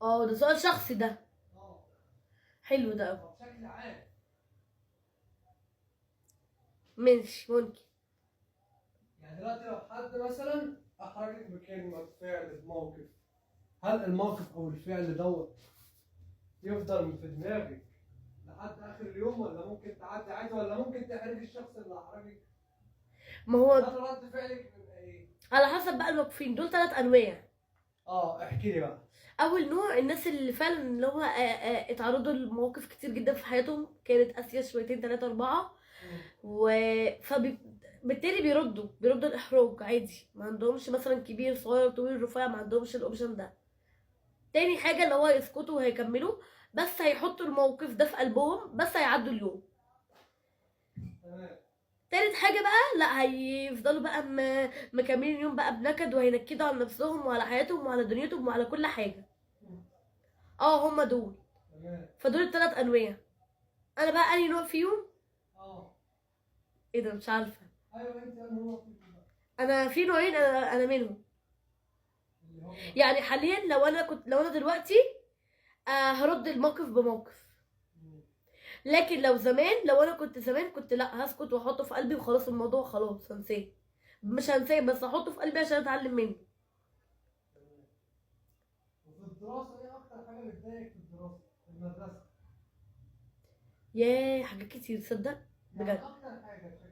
اه، ده سؤال شخصي ده. اه. حلو ده أوي. هو بشكل عام. ماشي، ممكن. يعني دلوقتي لو حد مثلا احرجك بكلمه، بفعل، بموقف، هل الموقف او الفعل دوت يفضل في دماغك لحد اخر اليوم، ولا ممكن تعدي عادي، ولا ممكن تحرجي الشخص اللي احرجك؟ ما هو هل رد فعلك بيبقى ايه؟ على حسب بقى الموقفين دول، ثلاث انواع. اه، احكي لي بقى. اول نوع الناس اللي فعلا اللي هو اتعرضوا لمواقف كتير جدا في حياتهم كانت قاسية شويتين ثلاثة اربعه، و فبالتالي بيردوا الاحراج عادي، ما عندهمش مثلا كبير صغير طويل رفيع، ما عندهمش ال option ده. تاني حاجة اللي هو يسكتوا وهيكملوا، بس هيحطوا الموقف ده في قلبهم، بس هيعدوا اليوم. تمام. تالت حاجة بقى، لا، هيفضلوا بقى مكملين اليوم بقى بنكد، وهينكدوا على نفسهم وعلى حياتهم وعلى دنيتهم وعلى كل حاجة. اه، هما دول. تمام. فدول التلات انواع. انا بقى انهي نوع فيهم؟ اه. ايه ده، مش عارفة. ايوه، انت انهي نوع فيهم بقى؟ انا في نوعين، انا منهم. اللي هم؟ يعني حاليا لو انا دلوقتي هرد الموقف بموقف. لكن لو زمان، لو انا كنت زمان، كنت لا، هسكت واحطه في قلبي وخلاص، الموضوع خلاص هنساه، مش هنساه بس هحطه في قلبي عشان اتعلم منه. تمام. وفي الدراسة ايه اكتر حاجة بتضايقك في الدراسة؟ في المدرسة؟ ياه، حاجات كتير تصدق. يعني بجد. اكتر حاجة بشكل